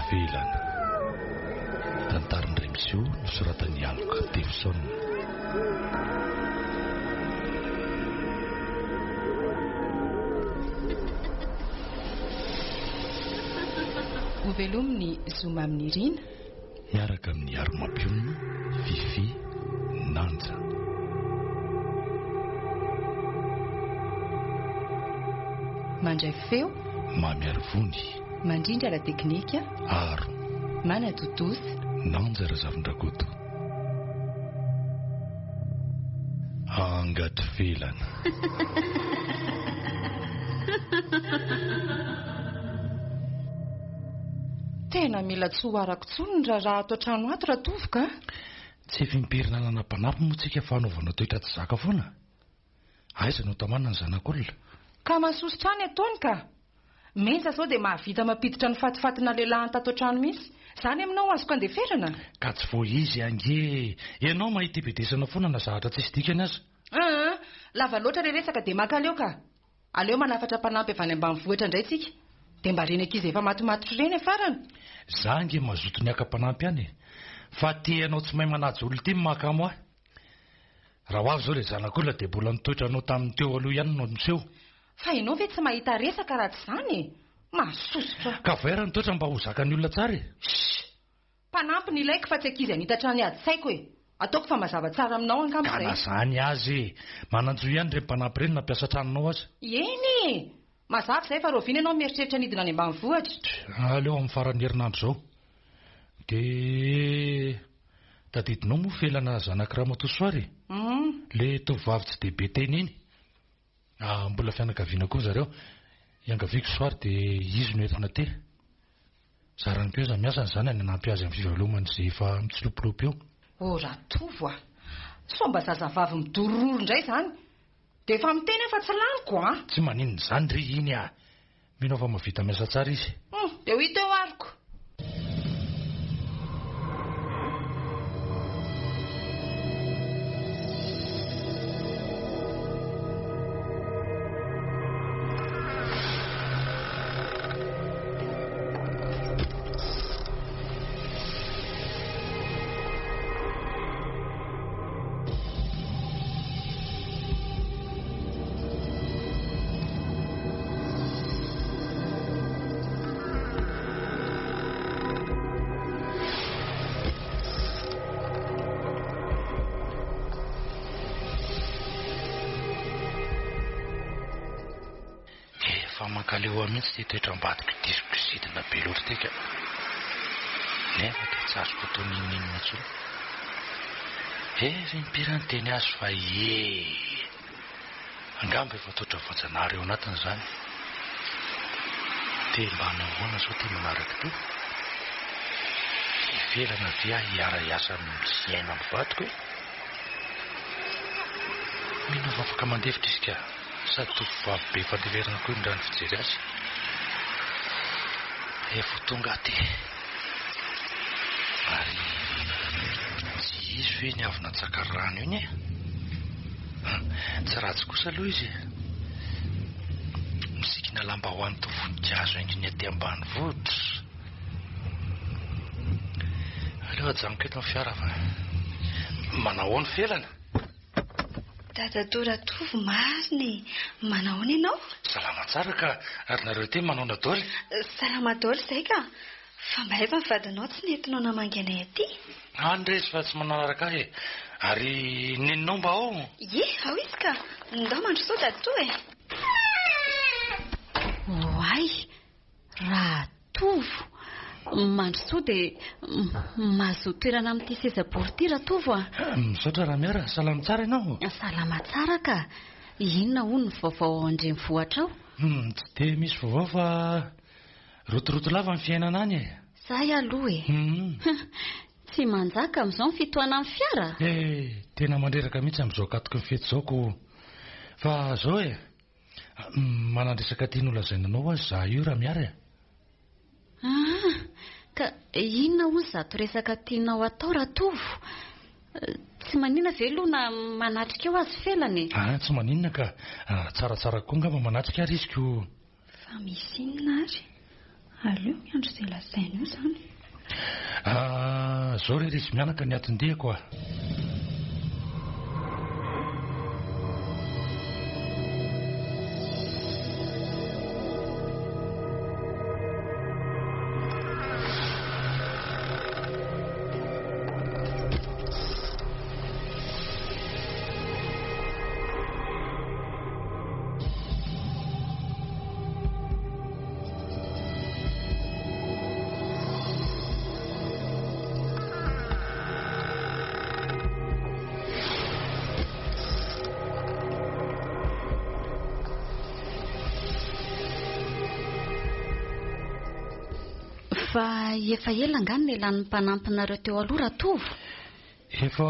Felana. Tantarin'i Remisoa nosoratan'i Aloka Tevison. Hovelomin'i Zoma Aminirina. Miaraka amin'i Hary Mampionona, Fiffi, Nanja. Mandray feo. Mamy Arivony. Mandrindra ara-teknika. Aro. Manatontosa. Nanja Razafindrakoto. Angatrivelana. Tena mila tsy ho arako intsony ny raharaha ato an-trano ato Ratovoka a! Tsy efa impiry nanana mpanampy moa tsika fa hanaovana toetra tsy zaka foana? Aiza no tamana ny zanak'olona? Ka masosotra ny ataony ka! Menja sao dia mahavita mampiditra ny fatifatina lelahany tato an-trano mihitsy. Izany aminao azoko andeferana? Ka tsy vao izy ange e! Ianao mahita ibedesana foana na zavatra tsisy dikany aza. Aa! Lava loatra le resaka dia mankaleo ka! Aleo manafatra mpanampy avy any ambanivohitra indray tsika. Dia mba reny ankizy efa matomatotra ireny afarany. Za ange mazoto ny haka mpanampy any e! Fa ty ianao tsy mahay manaja olona ity no mahakamo ahy. Raha ho avy izao ilay zanak'olona dia mbola ny toetranao tamin'ny teo aloha ihany no miseho. Fa ianao ve tsy mahita resaka raha tsy izany e! Mahasosotra. Ka voay raha ny toetra mba ho zakan'ny olona tsara e! Shh! Mpanampy no ilaiko fa tsy ankizy hanitatra ny ady saiko e! Ataoko fa mazava tsara aminao angamba Ka izay. na zany aza e! Manan-jo ihany ireny mpanampy ireny na mpiasa an-tranonao aza. Eny e! Mazava izay fa rahoviana ianao mieritreritra ny hidina any ambanivohitra? Aleo amin'ny faran'ny herinandro izao. Dia tadidinao moa Felana zanak'i Ramatoa Soary e? Ilay tovovavy tsy dia be teny iny. Ah, mbola fianakaviana koa zareo. Iangaviako Soary dia izy no entina aty. Zarany koa iza miasa ny zanany hanampy azy amin'ny fivelomany izay efa mitsilopilopy eo. Oh Ratovo a! Sao mba zazavavy midorororo indray izany? Dia efa miteny aho fa tsy laniko a! Tsy maninona izany re iny a! Mino aho fa mahavita miasa tsara izy. Hum, dia ho hita eo aroko. Efa mankaleo ahy mihitsy ity toetra ambadiko diso kizitina be loatra ity ka. Nefa dia tsy azoko atao n'inon'inona intsony. Efa impiry aho niteny azy fa ie. Angamba efa toetra voajanahary ao anatiny izany. Dia mba nahoana izao ity manaraka ity? Hivelana ve aho hiara-hiasa sy hiaina amin'ny vadiko e? Mino aho fa afaka mandefitra izy ka. Sady tovovavy be fandeferana koa raha ny fijery azy. Efa ho tonga aty. Ary tsy izy ve iny avy nantsaka rano iny e? Tsy ratsy kosa aloha izy e. Misikina lambahoany toa voninkazo haingony aty ambanivohitra. Aleo ajanoko eto ny fiara fa manao ny felana. Dadatoa Ratovo marina e! Manahoana ianao? Salama tsara ka! Ary nareo aty manaona dôly? Salama dôly izay ka! Fa mba aiza ny vadinao tsy nentinao namangy anay aty? Any re izy fa tsy manaraka ahy e! Ary neninao mba ao? Ie, ao izy ka! Ndao mandrosoa dadatoa e! Oay! Ratovo! Mandrosoa dia mahazoa toerana amin'ity seza bory ity Ratovo a! Misaotra Ramiara, salama tsara ianao? Salama tsara ka! Inona hono ny vaovao ao an-drenivohitra ao? Tsy dia misy vaovao fa rotoroto lava ny fiainana any e! Zay aloha e! Tsy manjaka amin'izao ny fitohanan'ny fiara? Eh! Tena mandreraka mihitsy amin'izao ankatoky ny fety izao ko! Fa izao e! Manan-dresaka tiany holazaina anao aza izaho io Ramiary a! Ah! Ka inona hono izato resaka tianao hatao Ratovo? Tsy maninona ve aloha na manatrika eo azy Felana e? Ah! Tsy maninona ka! Tsaratsara kokoa angamba manatrika ary izy ko! Fa misy inona ary? Aleo miandry izay lazainy eo izany. Ah, zao re ry izy mianaka ny atin-diako ah. Fa efa ela angaha no nialan'ny mpanampinareo teo aloha Ratovo? Efa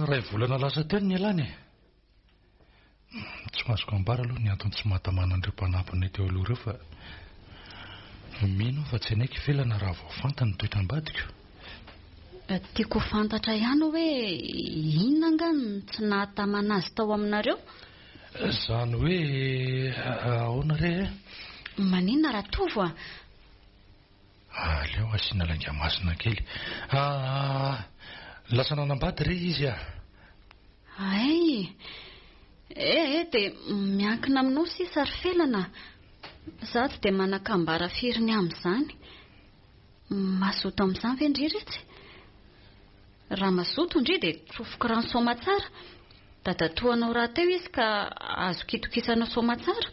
iray volana lasa teo no nialany e. Tsy ho azoko ambara aloha ny antony tsy mahatamana an'ireo mpanampinay teo aloha ireo fa mino aho fa tsy hanaiky i Felana raha vao fantany ny toetram-badiko. Tiako ho fantatra ihany hoe inona angaha no tsy nahatamana azy tao aminareo? Izany hoe ahoana re e? Maninona Ratovo a? Aleo asiana lainga masina kely. Ah, lasa nanambady re izy ah. Hay! Eh eh, dia miankina aminao sisa ry Felana a. Izaho tsy dia manan-kambara firy ny amin'izany. Mazoto amin'izany ve ndry retsy? Raha mazoto ndry dia tsofiko rano soamatsara. Dadatoanao rahateo izy ka azoko itokisana soamatsara.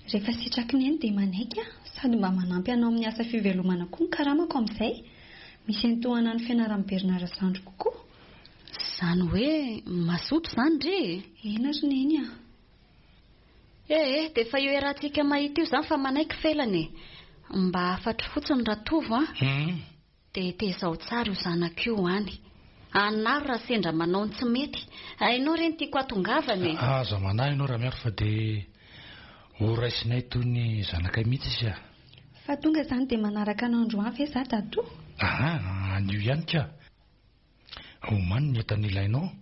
Rehefa sitraky Neny dia manaiky aho, sady mba manampy anao amin'ny asa fivelomana koa ny karamako amin'izay. Misy entohana ny fianaran'i Bernard zandriko koa. Izany hoe mazoto izany ndry e? Eny ry Neny a! Eh eh, dia efa io iarahantsika mahita io izany fa manaiky Felana e! Mba hafatro fotsiny Ratovo a! Dia tezao tsara io zanako io any. Anaro raha sendra manao ny tsy mety. Hainao re ny tiako hatongavana e! Aza manahy ianao Ramiaro fa dia ho raisinay toy ny zanakay mihitsy izy a! Fa tonga izany dia manaraka anao androany ve za Dadou? Aha, anio ihany ka! Omano ny entana ilainao.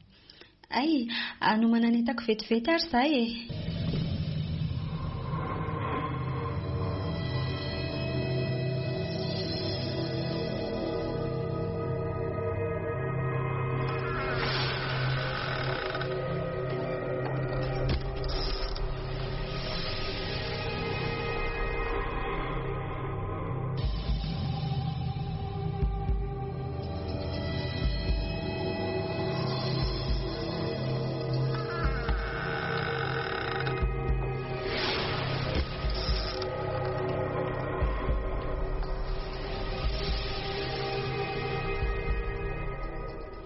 Hay, hanomana ny entako vetivety ary za e!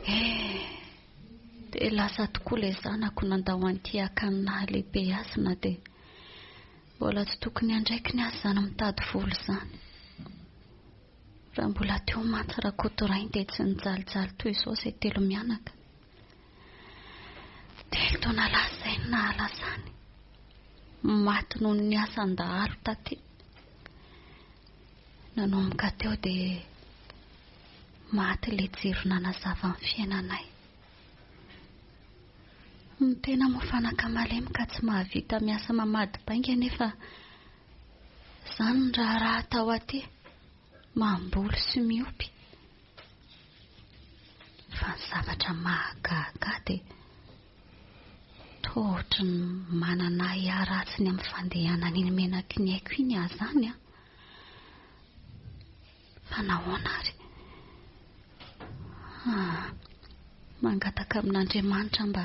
Eh, dia lasa tokoa ilay zanako nandao an'ity akany nahalehibe azy na dia mbola tsy tokony andraikiny aza izany mitady vola izany. Raha mbola teo mantsy Rakotorainy dia tsy nijalijaly toy izao izay telomianaka. Telo taona lasa izay no nahalasany. Maty noho ny asan-dahalo taty. Nanomboka teo dia maty ilay jiro nanazava ny fiainanay. Ny tena moa fanaka malemy ka tsy mahavita miasa mamadi-bainga nefa Izany ny raharaha atao aty, mamboly sy miompy. Fa ny zavatra mahagaga ahy dia toa ohatry ny manana ahiahy ratsy ny amin'ny fandehanan'iny menaky ny aiko iny aho izany an. Fa nahoana ary? Ah, mangataka amin'Andriamanitra mba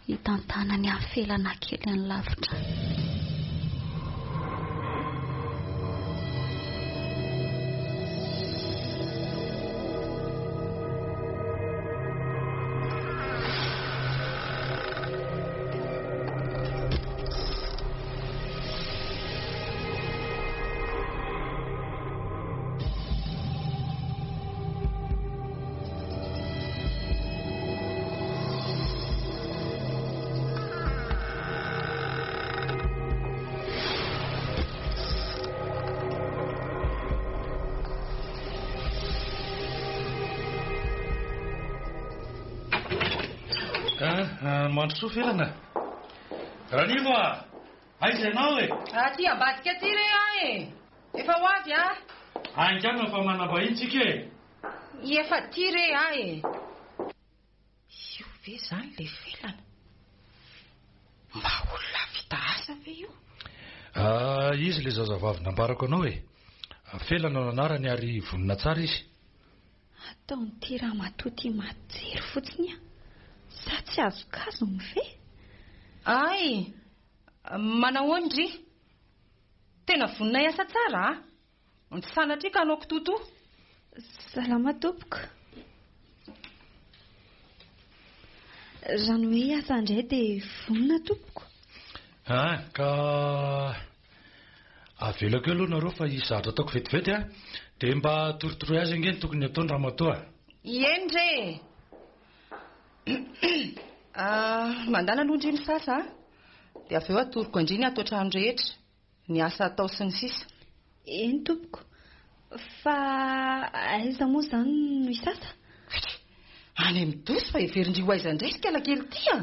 hitantanany ahy felana kely any lavitra any. Ah, mandrosoa felana. Ranivo ah! Aiza ianao e? Aty ambadika aty re aho e! Efa ho avy aho. Haingana fa manam-bahiny tsika e! Efa aty re aho e! Io ve izany ilay felana? Mba olona vita asa ve io? Ah, izy ilay zazavavy nambarako anao e! Felana no anarany ary vonona tsara izy. Ataon'ity ramatoa ity maty jery fotsiny aho. Sa tsy azokazony ve? Ay! Manahoana ndry? Tena vonona hiasa tsara a! Tsy sanatria ka hanao kitoatoa. Salama tompoko. Raha ny hoe hiasa indray dia vonona tompoko. Ah, ka avelako eo aloha nareo fa hisy zavatra ataoko vetivety a. Dia mba torotoroy azy ange ny tokony hataony ramatoa. Eny re e! Ah, mandàna aloha ndry misasa a. Dia avy eo atoroko an-dry ny ato an-trano rehetra. Ny asa atao sy ny sisa. Eny tompoko. Fa aiza moa izany no hisasa? Any amin'ny douche fa heverin-dry ho aiza indray ry kalakely ity a!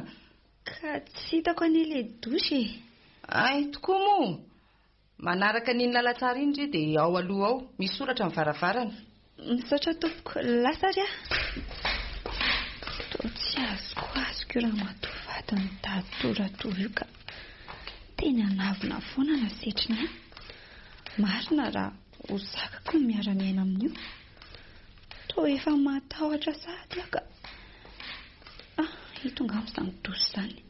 Ka tsy hitako anie ilay douche e! Hay tokoa moa! Manaraka an'iny lalantsara iny ry dia ao aloha ao, misy soratra ny varavarana. Misaotra tompoko, lasa ary aho. Toa tsy azoko azoko io ramatoa vadin'i Dada io ka. Teny anavona foana na setriny ahy. Marina raha ho zakako ny miara-miaina amin'io. Toa efa matahotra sahady aho ka. Ah, ito angamba izany douche izany.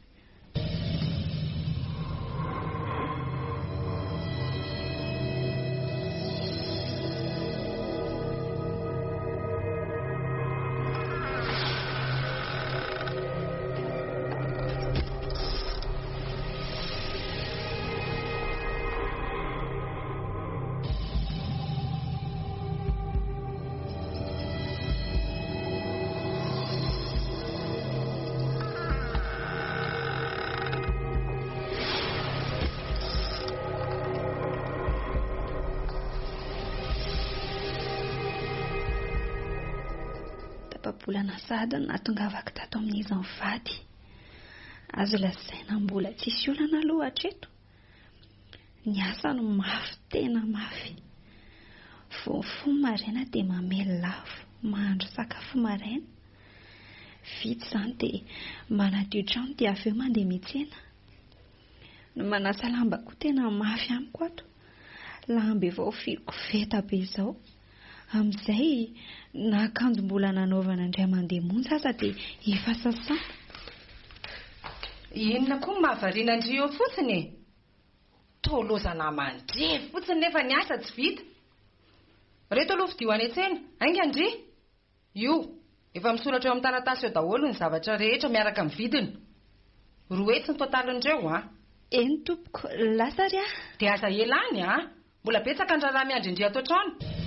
Tapa-bolana sahady no nahatongavako tato amin'izy mivady. Azo lazaina mbola tsisy olana aloha hatreto. Ny asa no mafy tena mafy. Vao mifoha maraina dia mamely lafo, mahandro sakafo maraina. Vita izany dia manadio trano dia avy eo mandeha miantsena. Ny manasa lamba koa tena mafy amiko ato. Lamba efa ho firy koveta be izao. Amin'izay na akanjo mbola nanaovana indray mandeha monja aza dia efa sasana. Inona koa no mahavariana an-dry eo fotsiny e? Toa lozana mandrevy fotsiny nefa ny asa tsy vita. Ireto aloha fidio any an-tsena, haingana ndry! Io, efa misoratra eo amin'ny taratasy eo daholo ny zavatra rehetra miaraka amin'ny vidiny. 200 ny totalin'ireo an! Eny tompoko, lasa ary aho. Dia aza ela any an! Mbola betsaka ny raharaha miandry an-dry ato an-trano.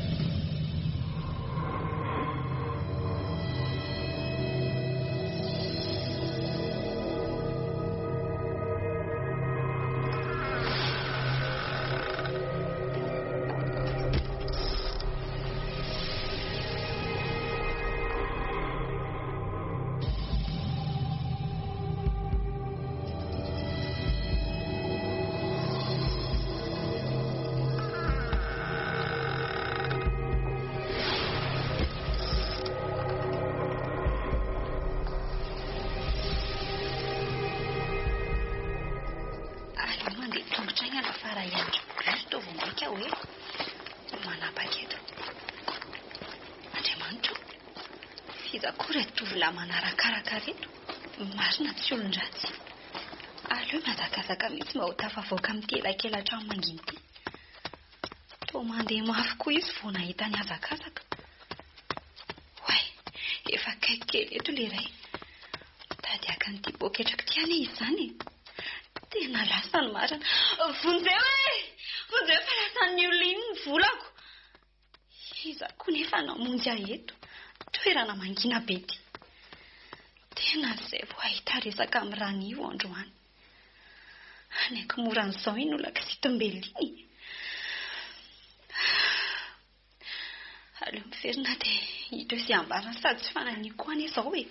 Aleo mandeha tongotra haingana fa raha hiandry bus toa vao mainka hoe manapaka eto. Andriamanitra o! F'iza koa ireto tovolahy manarakaraka ireto? Marina tsy olon-dratsy. Aleo mihazakazaka mihitsy mba ho tafavoaka amin'ity elakela-trano mangina ity. Toa mandeha mafy koa izy vao nahita ny hazakazaka. Oay, efa akaiky kely eto ilay iray. Mitady haka an'ity poketrako ity anie izy izany e. Tena lasa ny marina. Vonjeo e! Vonjeo fa lasan'ny olona iny ny volako. Iza koa nefa namonjy ahy eto? Toerana mangina be ity. Tena izay vao hahita resaka amin'i Ranivo androany. Hanaiky mora an'izao iny olona kizitim-bela iny. Aleo miverina dia hita eo izay ambarany sady tsy fananiko koa anie izao e.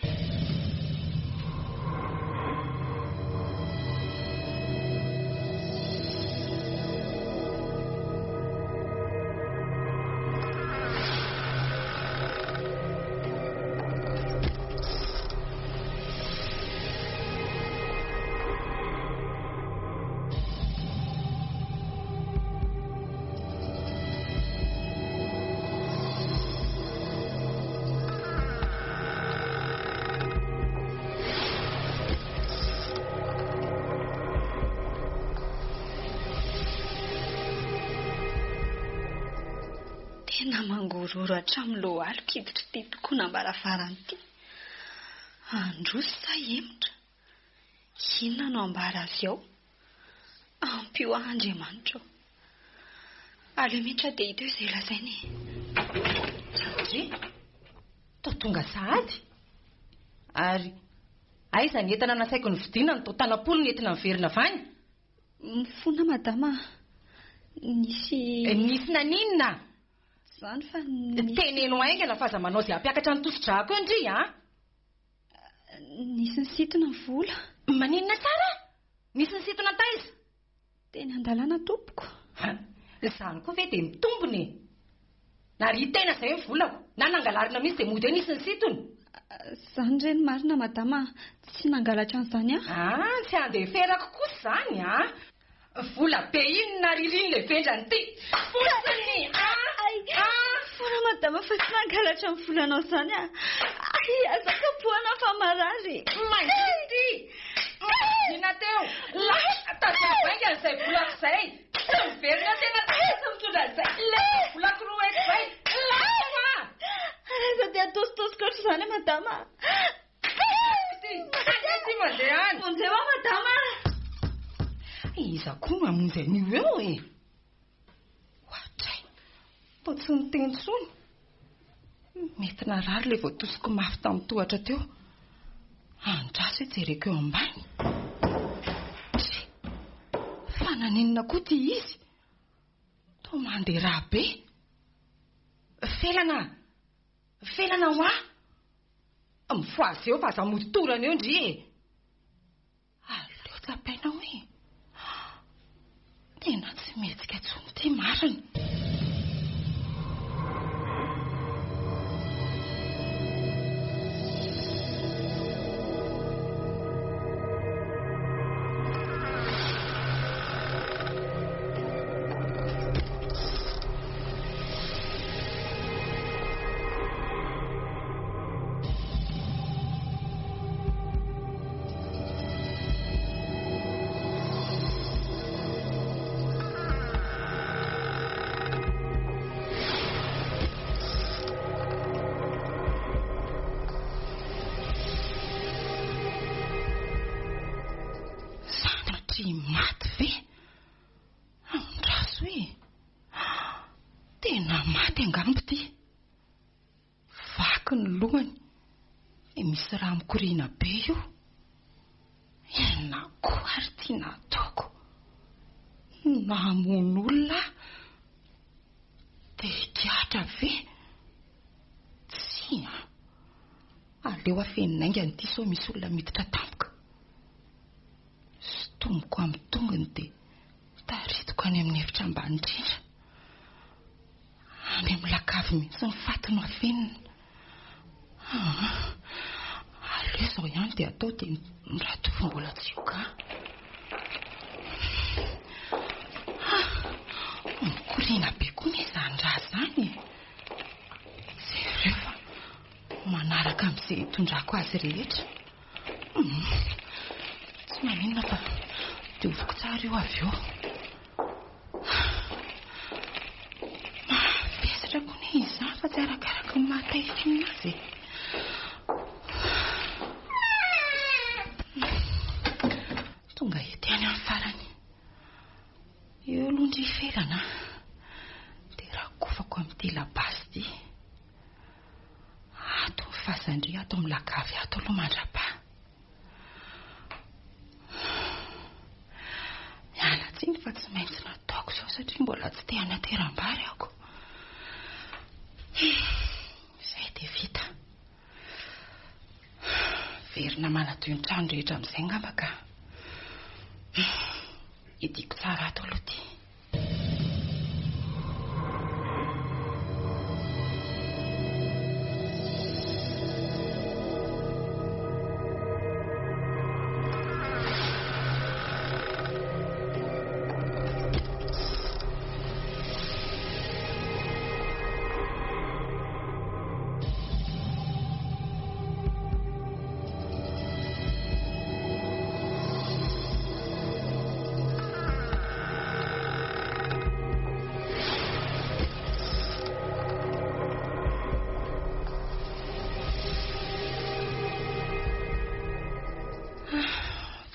Tena mangorohoro hatramin'ny lohaliko hiditra ity tokonam-baravarana ity. Handroso sa hihemotra? Inona no ambara azy ao? Ampio ahy Andriamanitra ô. Aleo mihitsy dia hita eo izay lazainy e. Dry, toa tonga sahady? Ary aiza ny entana nasaiko novidiana no toa tanam-polo ny entina miverina avy any? Mifona madama a. Nisy. Nisy naninona? Tsy izany fa nisy. Teneno haingana fa aza manao izay hampiakatra ny tosi-drako eo ndry a! Nisy nisintona ny vola. Maninona tsara? Nisy nisintona taiza? Teny an-dalàna tompoko. Izany koa ve dia mitombina e? Narian-tena izay ny volako, na nangalarina mihitsy dia mody hoe nisy nisintona. Izany re ny marina madama, tsy nangalatra an'izany aho. Ah, tsy andeferako kosa izany an! Vola be inona ririny le vendrana ity fotsiny a a! Fona madama fa tsy nangalatra ny volanao izany aho. Ay, aza kapohana fa marary. Mangina ity! Mangina teo! Lasa tadiavo haingana izay volako izay! Tsy miverina eo tena tsy mitondra an'izay volako roa eto izay! Lasa hoa! Aza dia atositosiko ohatr'izany madama. Ity mandeha any. Vonjeo aho madama. Iza koa no hamonjy an'io eo e? Ohatray, toa tsy niteny intsony. Mety narary ilay voatosiko mafy tamin'ny tohatra teo. Andraso hijereko eo ambany. Tsia, fa naninona koa ity izy? Toa mandeha rà be. Felana! Felana hoa! Mifohaza eo fa aza mody torana eo ndry e! Aleo tsapaina hoe tena tsy mihetsika intsony ity marina. Sanatria maty ve? Andraso e! Tena maty angamba ity. Vaky ny lohany. Dia misy rà mikoriana be io. Inona koa ary ity nataoko? Namono olona aho. Dia higadra ve? Tsia. Aleo afenina haingana ity sao misy olona miditra tampoka. Sintomiko amin'ny tongony dia taritiko any amin'ny efitra ambany indrindra. Any amin'ny lakavy mihitsy ny faty no afenina. Aa, aleo izao ihany dia atao dia ny ratovo mbola tsy ho ka. Ah, mikoriana be koa anie izany rà izany e. Jereo fa manaraka amin'izay itondrako azy rehetra. Hum, tsy maninona fa dioviko tsara io avy eo. Mavesatra koa anie izany fa tsy arakaraka ny maha taifina azy e. Tonga ety ihany amin'ny farany. Eo aloha ndry Felana a. Dia rakofako amin'ity labasy ity. Ato ny fasan-dry ato amin'ny lakavy ato aloha mandra-paha. Miala tsiny fa tsy maintsy nataoko izao satria mbola tsy te hanateram-bary ako. Izay dia vita. Verina manadio ny trano rehetra amin'izay angamba ka. Hidiako tsara ato aloha ity.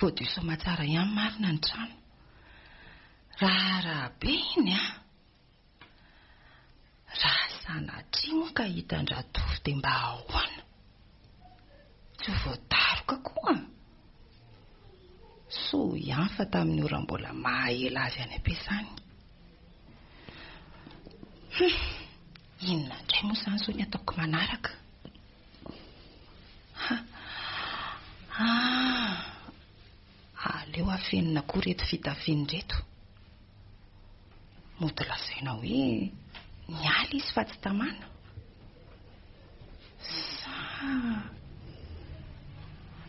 Voadio soamatsara ihany marina ny trano. Raharaha be iny an! Raha sanatria moa ka hitan-dRatovo dia mba ahoana? Tsy ho voadaroka koa? Soa ihany fa tamin'ny ora mbola maha ela azy any am-piasany. Hum, inona indray moa izany izao ny ataoko manaraka? Ha, ah, aleo afenina koa ireto fitafiana ireto. Mody lazaina hoe niala izy fa tsy tamana. Sa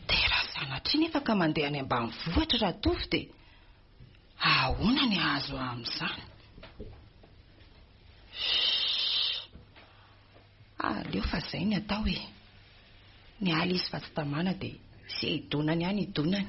dia raha sanatria nefa ka mandeha any ambanivohitra Ratovo dia ahoana ny hahazo ahy amin'izany? Shh! Aleo fa izay ny atao e! Niala izy fa tsy tamana dia ze hidonany any hidonany.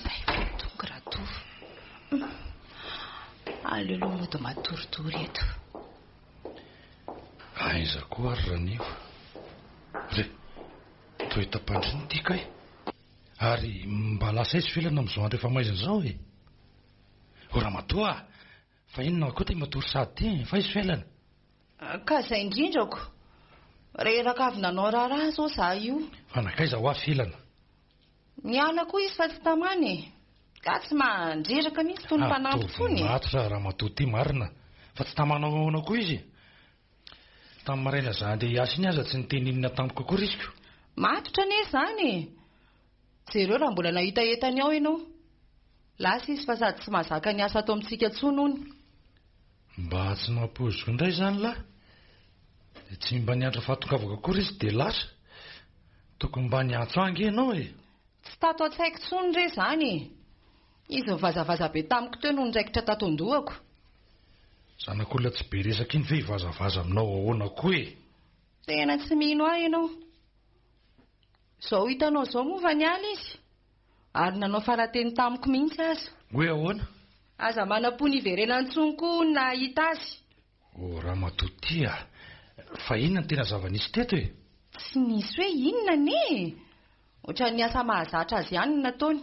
Zay vao tonga Ratovo. Aleo aloha mody matoritory eto. Aiza koa ary Ranivo? Re, toa hita am-pandriana ity kay. Ary mba lasa aiza Felana amin'izao andro efa maizina izao e? O ramatoa a! Fa inona koa ity matory sady ity e? Fa aiza Felana? Ka izay indrindra ko! Reraka avy nanao raharaha izao izaho io. Fa nankaiza hoa Felana? Niala koa izy fa tsy tamana e! Ka tsy mandreraka mihitsy itony mpanampy itony e! Ataovy matotra ramatoa ity marina fa tsy tamana ahoana koa izy e! Tamin'ny maraina za handeha hiasa iny aza tsy niteny inona tamiko akory izy ko! Matotra anie izany e! Jereo raha mbola nahita entany ao ianao. Lasa izy fa sady tsy mahazaka ny asa ato amintsika intsony hono. Mba tsy nampoiziko indray izany lahy. Dia tsy mba niandry fahatongavako akory izy dia lasa. Tokony mba niantso ahy ange ianao e! Tsy tato an-tsaiko intsony re izany e! Izy nivazavaza be tamiko teo no niraikitra tato an-dohako. Zanak'olona tsy be resaka iny ve hivazavaza aminao ahoana koa e! Tena tsy mino ahy ianao. Izao hitanao izao moa fa niala izy. Ary nanao farateny tamiko mihitsy aza. Hoe ahoana? Aza manam-po ny hiverenany intsony koa hono na hahita azy. Oh ramatoa ty a! Fa inona no tena zava-nisy teto e? Tsy nisy hoe inona anie e! Ohatran'ny asa mahazatra azy ihany no nataony.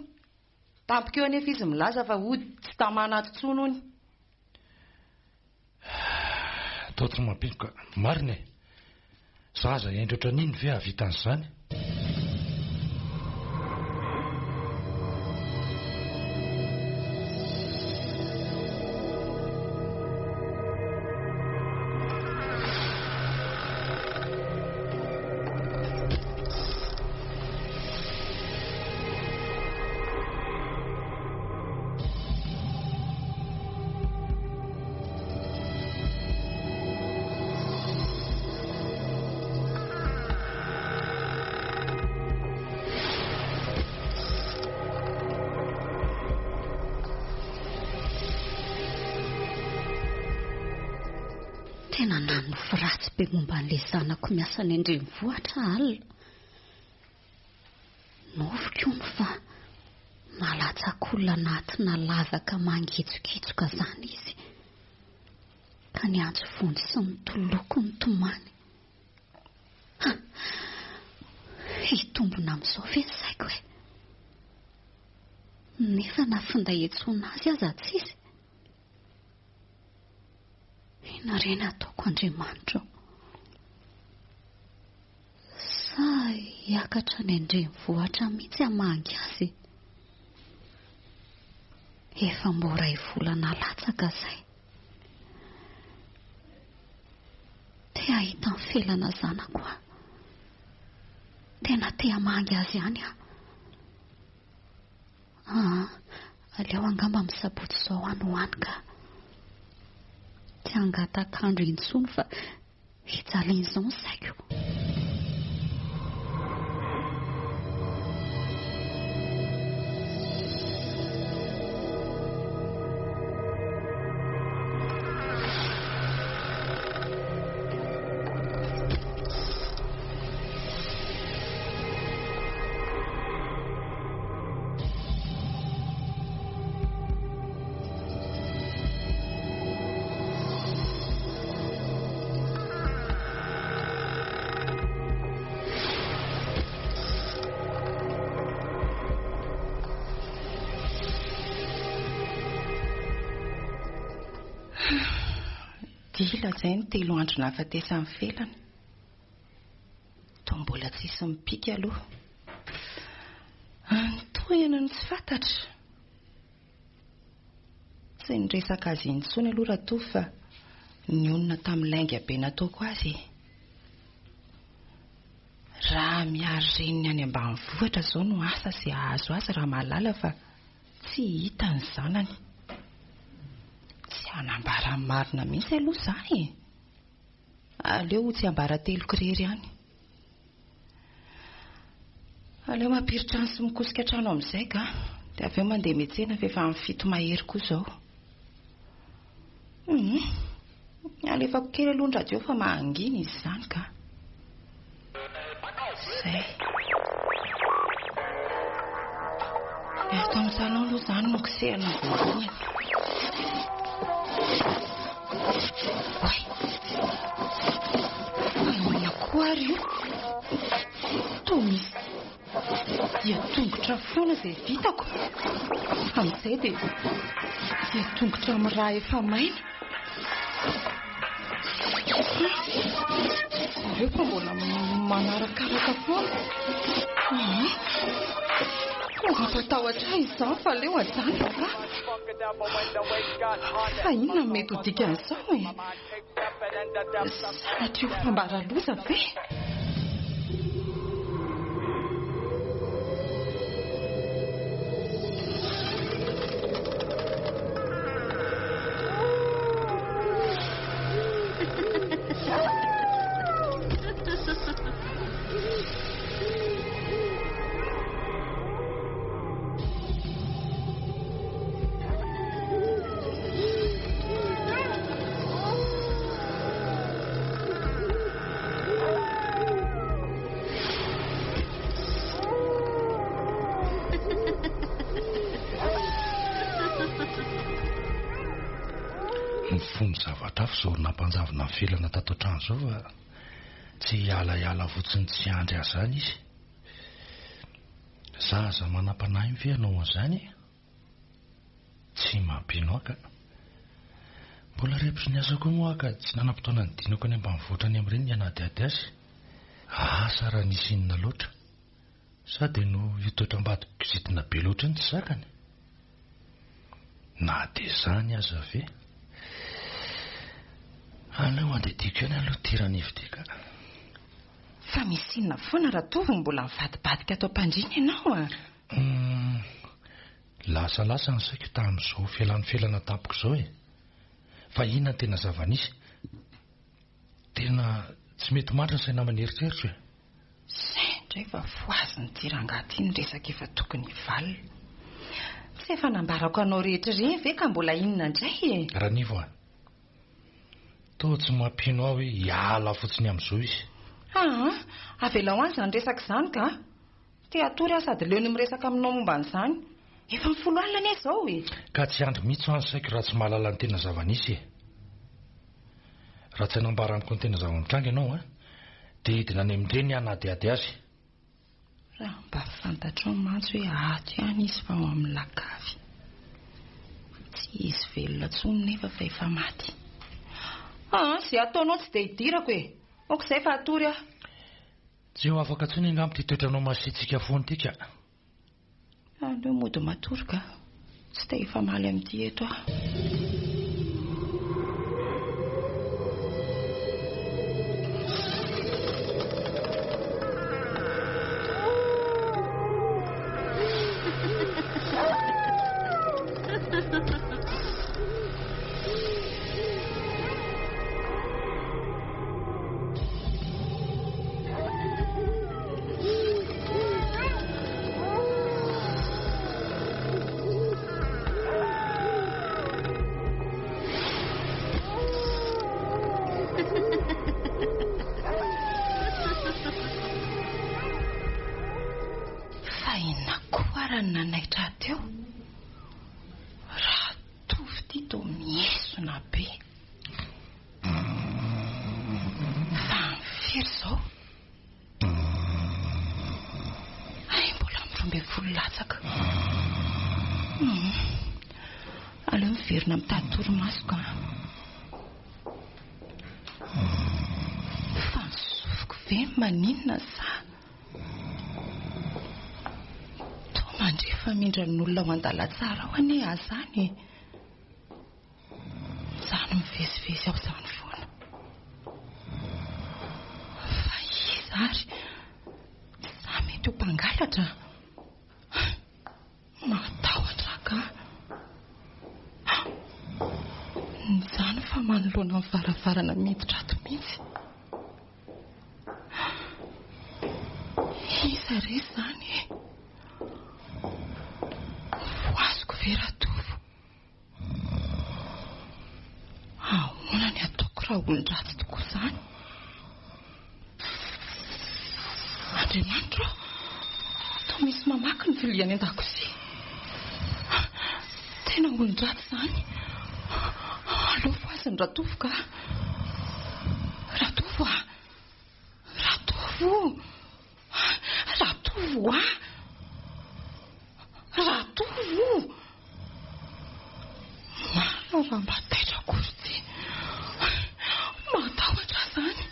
Tampoka eo anefa izy milaza fa hody tsy tamana ato intsony hono. Toa tsy mampino ka. Marina e! Zaza hendry ohatran'iny ve hahavita an'izany? Tena nanofy ratsy be momba an'ilay zanako miasa any an-drenivohitra alina. Nofiko hono fa nalatsak'olona anatina lavaka mangitsokitsoka izany izy, ka niantso vonjy sy nitoloko nitomany. Ha! Hitombina amin'izao ve ny saiko e? Nefa na finday iantsoana azy aza tsisy. Inona re ny ataoko Andriamanitra ô? Sa hiakatra any an-drenivohitra mihitsy hamangy azy? Efa mbo iray volana latsaka izay. Te hahita an'i Felana zanako aho. Tena te hamangy azy ihany aho. Aa, aleo angamba amin'ny sabotsy izao any ho any ka. Tsy hangatak'andro intsony fa hijalian'izao ny saiko. Dila izay ny telo andro nahafatesan'i Felana. Toa mbola tsisy mipika aloha. Ny tohiny no tsy fantatra. Tsy niresaka azy intsony aloha Ratovo fa nionona tamin'ny lainga be nataoko azy e. Raha mihary reniny any ambanivohitra izao no asa izay hahazo azy raha mahalala fa tsy hita ny zanany. Tsy hanambara ny marina mihitsy aloha izaho e. Aleo ho tsiambarateloko irery ihany. Aleo mampiritrano sy mikosika trano amin'izay ka. Dia avy eo mandeha miantsena fa efa amin'ny fito mahery koa izao. Hum. Alefako kely aloha ny radio fa mangina izy izany ka. Izay. Ny ato amin'ny salon aloha izany no kosehina voalohany. Oay! Fa inona koa ary io? Toa misy dia tongotra foana izay vitako. Amin'izay dia dia tongotra amin'ny rà efa maina. Zareo fa mbola manarakaraka foana. Aa! Mampatahotra ahy izany fa aleo ajanona ka. Fa inona no mety ho dikan'izao e? Sanatria ho fambara loza ve? Mifono zavatra hafa izao nampanjavona ny felana tato an-trano izao fa tsy hialahiala fotsiny tsy hiandry azy izany izy. Zaza manam-panahy ve hanao an'izany e? Tsy mampino ahy ka. Mbola repotry ny asa koa moa aho ka tsy nanam-potoana nidinako any ambanivohitra any amin'ireny ny hanadihady azy. Asa raha nisy inona loatra. Sa dia noho io toetram-badiko kizitina be loatra io no tsy zakany? Na dia izany aza ve? Aleo andidiko ihany aloha ity Ranivy ity ka. Fa misy inona foana Ratovo no mbola mivadibadika ato am-pandriana ianao a? Humm. Lasalasa ny saiko tamin'izao fialan'ny felana tampoka izao e. Fa inona no tena zava-nisy? Tena tsy mety mandry ny saina aman'eritreritro e. Zay indray fa voizin'ity rangahy ity ny resaka efa tokony hivalona. Tsy efa nambarako anao rehetra ireny ve ka mbola inona indray e? Ranivo a! Toa tsy mampino ahy hoe hiala fotsiny amin'izao izy. Aa! Avelao any izany resaka izany ka! Te hatory aho sady leo ny miresaka aminao momba an'izany. Efa ny folo alina anie izao e! Ka tsy hiandry mihitsy hoa ny saiko raha tsy mahalala ny tena zava-nisy e! Raha tsy hanambara amiko ny tena zava-mitranga ianao an, dia hidina any amin-dreniny aho hanadihady azy. Raha mba fantatrao mantsy hoe ato ihany izy fa ao amin'ny lakavy. Tsy izy velona intsony nefa fa efa maty. Aa, izay ataonao tsy dia idirako e! Ok izay fa hatory aho. Tsy ho afaka intsony angamba ity toetranao masiatsiaka foana ity ka. Aleo mody matory ka. Tsy te hifamaly amin'ity eto aho. teo. Ratovo ity toa miesona be. Fa amin'ny firy izao? Hay mbola amin'ny 12 latsaka. Hum. Aleo miverina mitady torimaso ka. Fa ny sofiko ve maninona sa? Toa mandre famindran'olona ao an-dalantsara ao anie aho izany e. Izany mivezivezy ao izany foana. Fa iza ary? Sa mety ho mpangalatra? Matahotra angaha? Izany fa manoloana ny varavarana miditra ato mihitsy. Iza re izany e? Voazoko ve Ratovo? Ahoana ny ataoko raha olon-dratsy tokoa izany? Andriamanitro ô! Toa misy mamaky ny vilia any an-dakozia. Tena olon-dratsy izany. Aleo voaziny Ratovo ka. Ratovo a! Ratovo! Ratovo a! Ratovo! Marina raha mba taitra akory ity. Matahotra aho izany.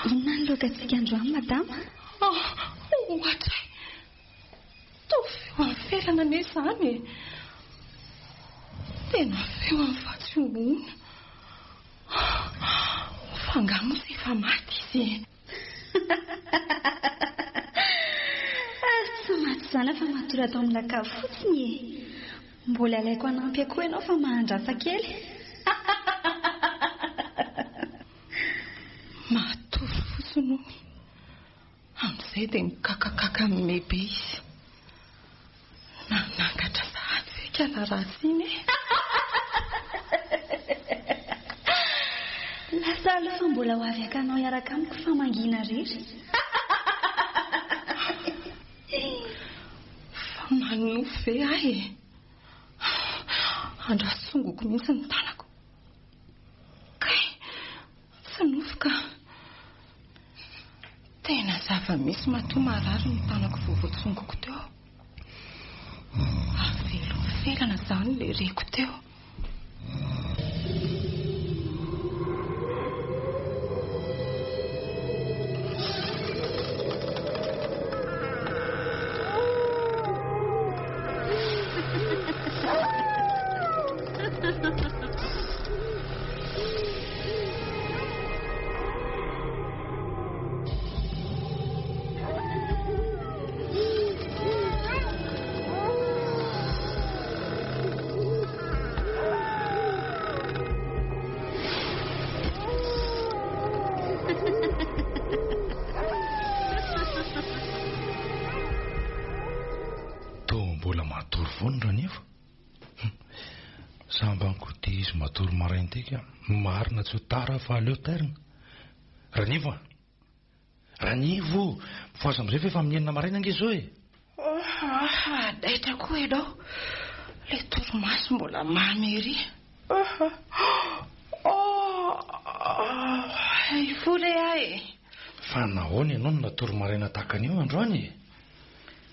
Inona ny laokantsika androany, madama? Ohatray! Toa feo an'i Felana anie izany e! Tena feo an'i Fatsihoana. Fa angaha moa tsy efa maty izy e? Tsy maty izany fa matory ato amin'ny lakavy fotsiny e! Mbola alaiko hanampy akoho ianao fa mahandrasa kely. Matory fotsiny hono. Amin'izay dia mikakakaka mimehy be izy. Nanangatra sahady ve ikala ratsy iny e? Lasa aloha fa mbola ho avy haka anao hiaraka amiko fa mangina irery. Fa manonofy ve aho e? Andraso tsongoko mihitsy ny tanako. Kay, tsy nofy ka. Tena zava-misy matoa marary ny tanako vao voatsongoko teo. Avelo felana izany ilay reko teo. Toa mbola matory foana Ranivo. Sambany koa ity izy matory maraina ity ka. Marina tsy ho tara fa aleo tairina. Ranivo a! Ranivo! Mifohaza amin'izay fa efa amin'ny enina maraina ange izao e! Aha, daitra koa ianao. Ilay torimaso mbola mamy ery. Hifoha re aho e! Fa nahoana ianao no natory maraina tahaka an'io androany e?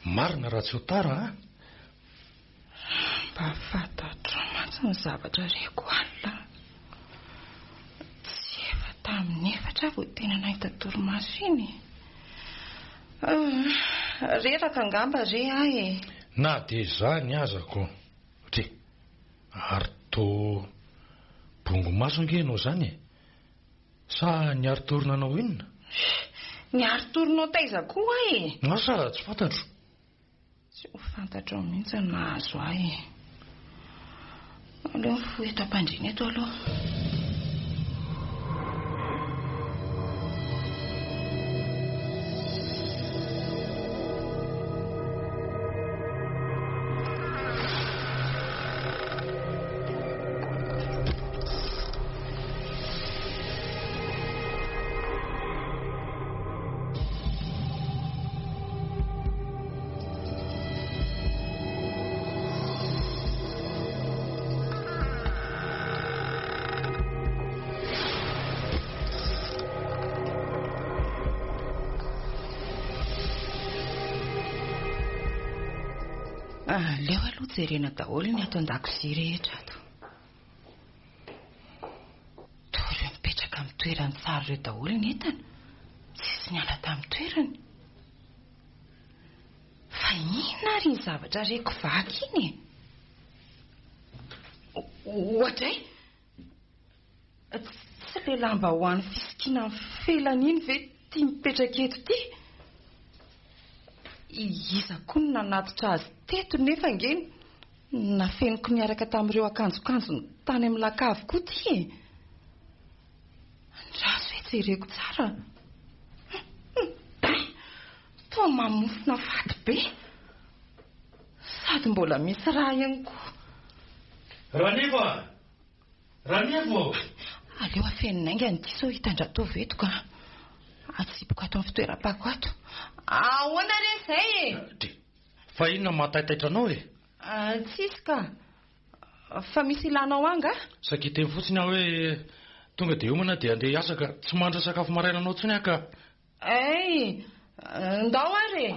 Marina raha tsy ho tara a! Mba fantatrao mantsy ny zavatra reko alina. Tsy efa tamin'ny efatra aho vao tena nahita torimaso iny e. Reraka angamba re aho e. Na dia izany aza ko. Dry. Ary toa bongo maso ange ianao izany e. Sa niari-tory nanao inona? Niari-tory nao taiza koa aho e. Asa tsy fantatro. Tsy ho fantatrao mihitsy ny mahazo ahy e. Aleo mifoha eto am-pandriana eto aloha. Aleo aloha jerena daholo ny ato an-dakozia rehetra ato. Toa ireo mipetraka amin'ny toerany tsara ireo daholo ny entana. Tsisy niala tamin'ny toerany. Fa inona ary iny zavatra reko vaky iny e? Oadray! Tsy ilay lambahoany fisikinan'i Felana iny ve ity mipetraka eto ity? Iza koa no nanatitra azy teto nefa ange nafeniko niaraka tamin'ireo akanjokanjony tany amin'ny lakavy koa ity e! Andraso hoe jereko tsara. Toa mamofona faty be. Sady mbola misy rà ihany koa. Ranivo a! Ranivo ô! Aleo afenina haingana ity sao hitan-dRatovo eto ka. Atsipiko ato amin'ny fitoeram-pako ato. Ahoana re izay e? Dry, fa inona no mahataitaitra anao e? Tsisy ka. Fa misy ilanao ahy angaha? Saika hiteny fotsiny aho hoe tonga dia hiomana dia handeha hiasa ka. Tsy mandry sakafo maraina anao intsony aho ka. Hay! Ndao ary e!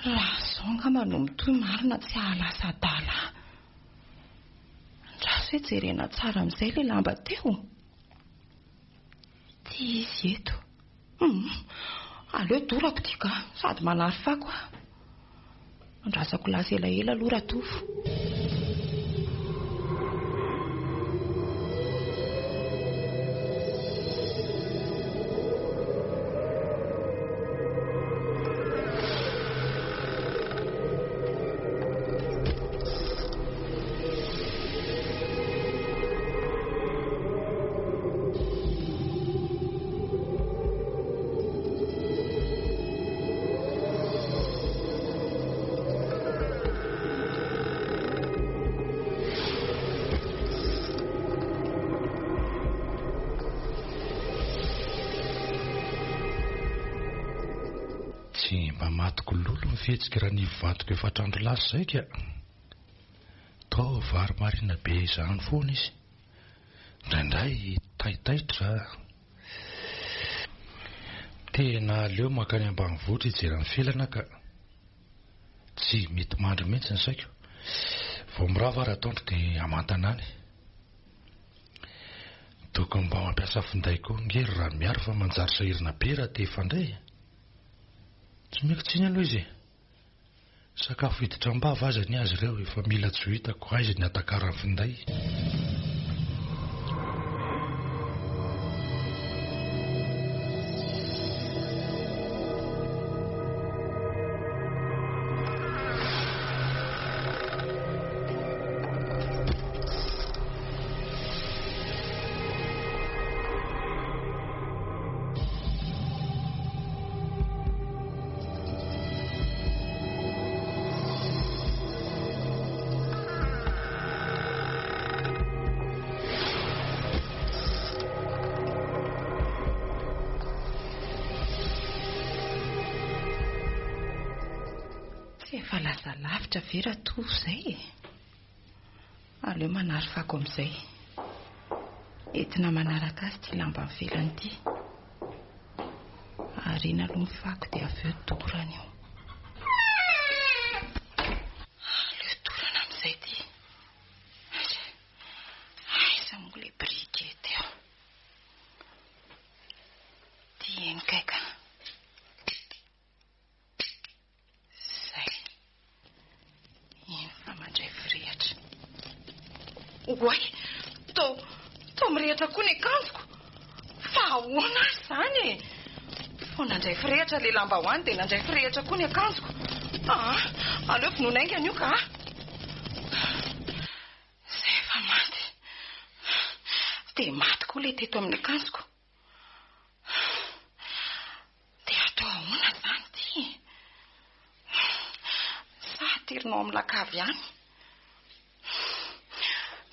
Raha izao angamba no mitohy marina tsy hahalasa adala ahy. Andraso hoe jerena tsara amin'izay ilay lamba teo. Ity izy eto. Hum! Aleo dorako ity ka, sady manary fako aho. Andrasako lasa elaela aloha Ratovo. Tsy mba matiko lolo ny fihetsiky Ranivo vadiko efatr'andro lasa izay ka. Toa vary marina be izany foana izy. Indraindray taitaitra. Tena aleo mankany ambanivohitra hijery an'i Felana ka. Tsy mety mandry mihitsy ny saiko. Vao mirava ary atoandro dia hamantana any. Tokony mba mampiasa finday koa ange ry Ramiary fa manjary sahirana be raha te hifandray e. Tsy omeko tsiny aloha izy e. Sakafo hiditra am-bava aza ny azy ireo efa mila tsy ho hitako aiza ny hatakaran'ny finday. Tsy efa lasa lavitra ve Ratovo izay e? Aleo manary fako amin'izay. Entina manaraka azy ity lamba ivelany ity. Ariana aloha ny fako dia avy eo dorana io. Aleo dorana amin'izay ity. Aiza moa ilay briquet teo? Ity eny kay ka. Zay. Iny fa mandray firehatra. Oay! Tô, tô mirehatra koa ny akanjoko. Fa ahoana ary izany e? Vao nandray firehatra ilay lambahoany dia nandray firehatra koa ny akanjoko. Aa, aleo vonoina haingana io ka. Zay fa maty. Dia maty koa ilay teto amin'ny akanjoko. Dia atao ahoana izany ity e? Sa aterinao amin'ny lakavy ihany?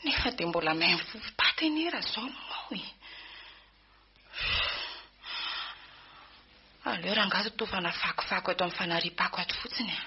Nefa dia mbola maim-vovo-paty anie raha izao no ao e. Aleo rangahy totofana fakofako eto amin'ny fanariam-pako ato fotsiny a.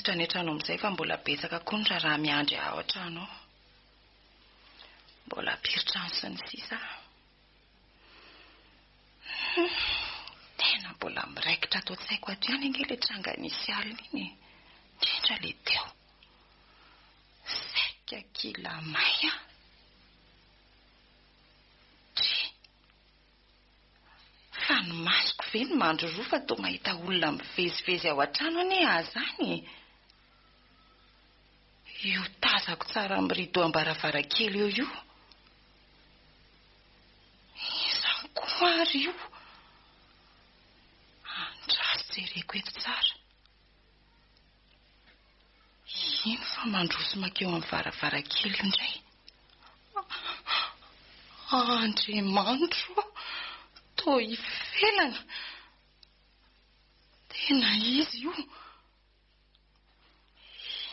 hiditra any an-trano amin'izay fa mbola betsaka koa ny raharaha miandry ahy ao an-trano ao. Mbola hampiry-trano sy ny sisa aho. Hum, tena mbola miraikitra ato an-tsaiko ato ihany ange ilay tranga nisy alina iny e. Indrindra ilay teo. Saika kila may aho. Dry. Fa ny masoko ve no mandroroa fa toa mahita olona mivezivezy ao an-trano anie aho izany e. Io tazako tsara amin'ny rideau am-baravarankely eo io. Iza koa ary io? Andraso jereko eto tsara. Ino fa mandroso mankeo amin'ny varavarankely io indray. Andriamanitro ô! Toa ivelana. Tena izy io.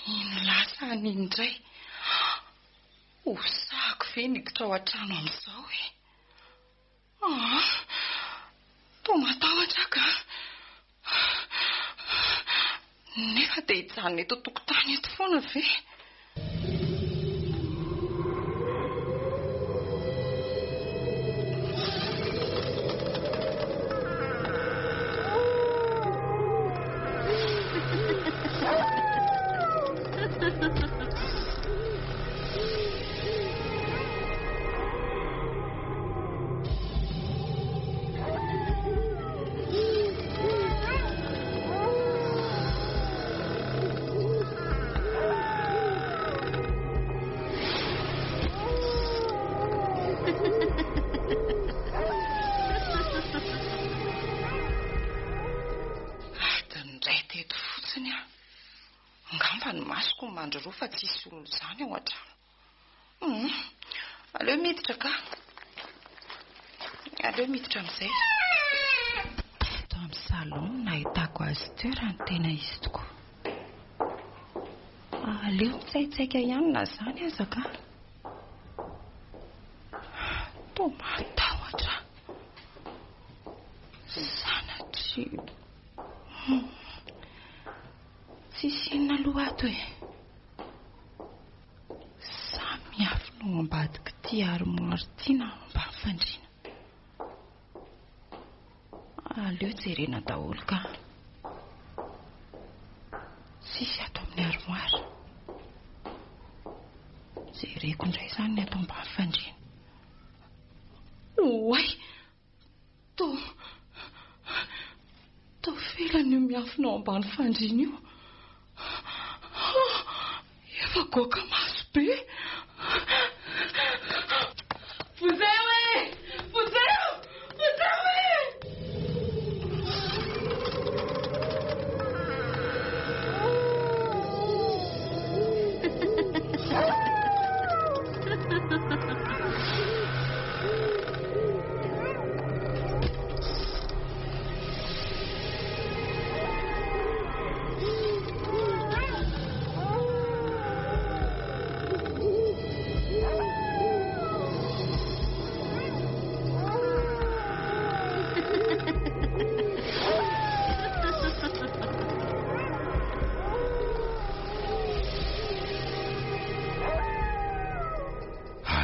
Iny lasa any iny indray. Ho sahako ve ny hiditra ao an-trano amin'izao e? Ah, toa matahotra aho ka. Nefa dia hijanona eto an-tokotany eto foana ve? Adiny iray teto fotsiny aho. Angamba ny masoko no mandroroa fa tsisy olona izany ao an-trano. Hum, aleo miditra ka. Aleo miditra amin'izay. Teto amin'ny salon no nahitako azy teo raha ny tena izy tokoa. Aleo mitsaitsaika ihany na izany aza ka. Toa mahatahotra. Sanatria. Hum. Tsisy inona aloha ato e. Samy miafina ao ambadik'ity armoire ity na ao ambany fandriana. Aleo jerena daholo ka. Tsisy ato amin'ny armoire. Jereko indray izany ny ato ambany fandriana. Oay! Toa toa felana io miafina ao ambany fandriana io. Efa goaka maso be. Vonjeo e! Vonjeo! Vonjeo e!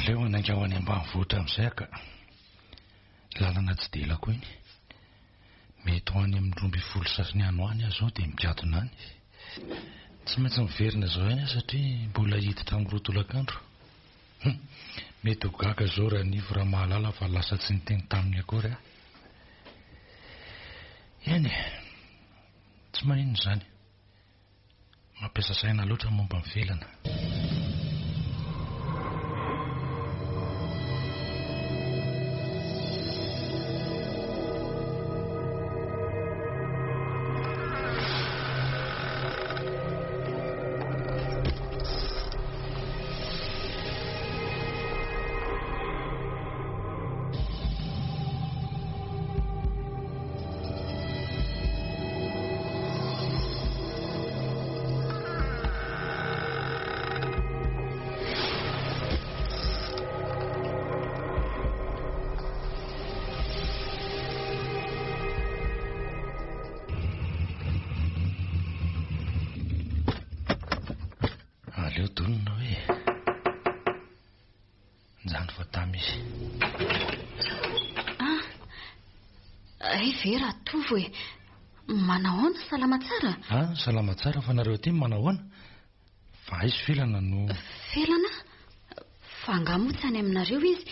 Aleo hanainga ho any ambanivohitra amin'izay aho ka. Lalana tsy dia ela koa iny. Mety ho any amin'ny 12 sasany any ho any aho izao dia mikatona any. Tsy maintsy miverina izao ihany aho satria mbola hiditra amin'ny roa tolakandro. Hum, mety ho gaga izao Ranivo raha mahalala fa lasa tsy niteny taminy akory aho. Eny e, tsy maninona izany. Mampiasa saina loatra momba ny felana. Aleo donina hoe. Njany fa tamy izy. Ah, hay ve Ratovo e. Manahoana, salama tsara? Ah, salama tsara fa nareo aty manahoana? Fa aiza Felana no. Felana? Fa angaha moa tsy any aminareo izy?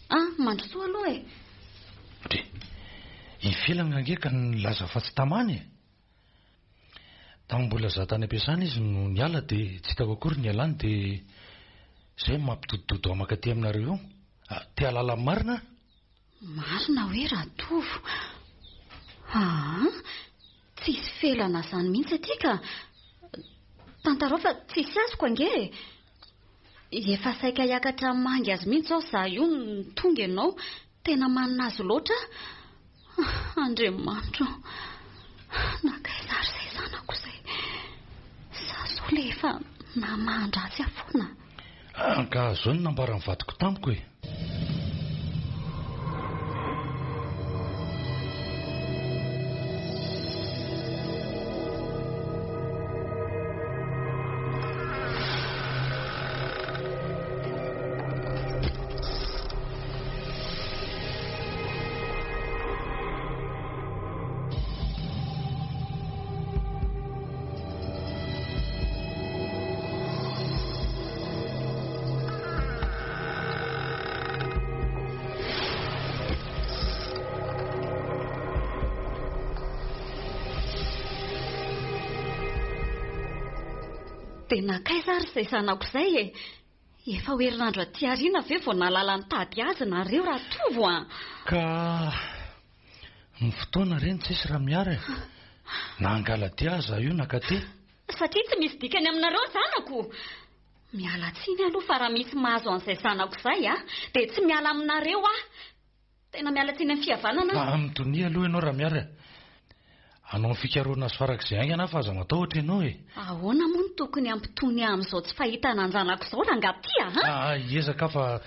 Ah, mandrosoa aloha e. Dre, i Felana ange ka nilaza fa tsy tamana e. Tamin'ny mbola za tany am-piasana izy no niala dia tsy hitako akory ny nialany dia izay no mampidodidodo ahy mankaty aminareo io. Ah, te hahalala ny marina aho. Marina hoe Ratovo? Aa, tsisy felana izany mihitsy aty ka. Tantarao fa tsisy azoko ange e. Efa saika hiakatra hamangy azy mihitsy izao izaho io no tonga ianao. Tena manina azy loatra aho. Andriamanitra ô! Nankaiza ary izay zanako izay? Izaho izao ilay efa namahan-dratsy ahy foana. Ka izao no nambaran'ny vadiko tamiko e! Dia nankaiza ary izay zanako izay e? Efa ho herinandro aty aoriana ve vao nahalala nitady azy nareo Ratovo a? Ka ny fotoana re no tsisy raha miara e. Na hangala-dia aza io nankaty. Satria tsy misy dikany aminareo ny zanako. Miala tsiny aloha fa raha misy mahazo an'izay zanako izay a, dia tsy miala aminareo aho. Tena miala tsiny amin'ny fihavanana aho. Ah, mitonia aloha ianao Ramiary a. Hanao ny fikarohana azy farak'izay haingana aho fa aza matahotra ianao e. Ahoana moa no tokony hampitony ahy amin'izao tsy fahitana an-janako izao rangahy ty a? Ah, hiezaka aho fa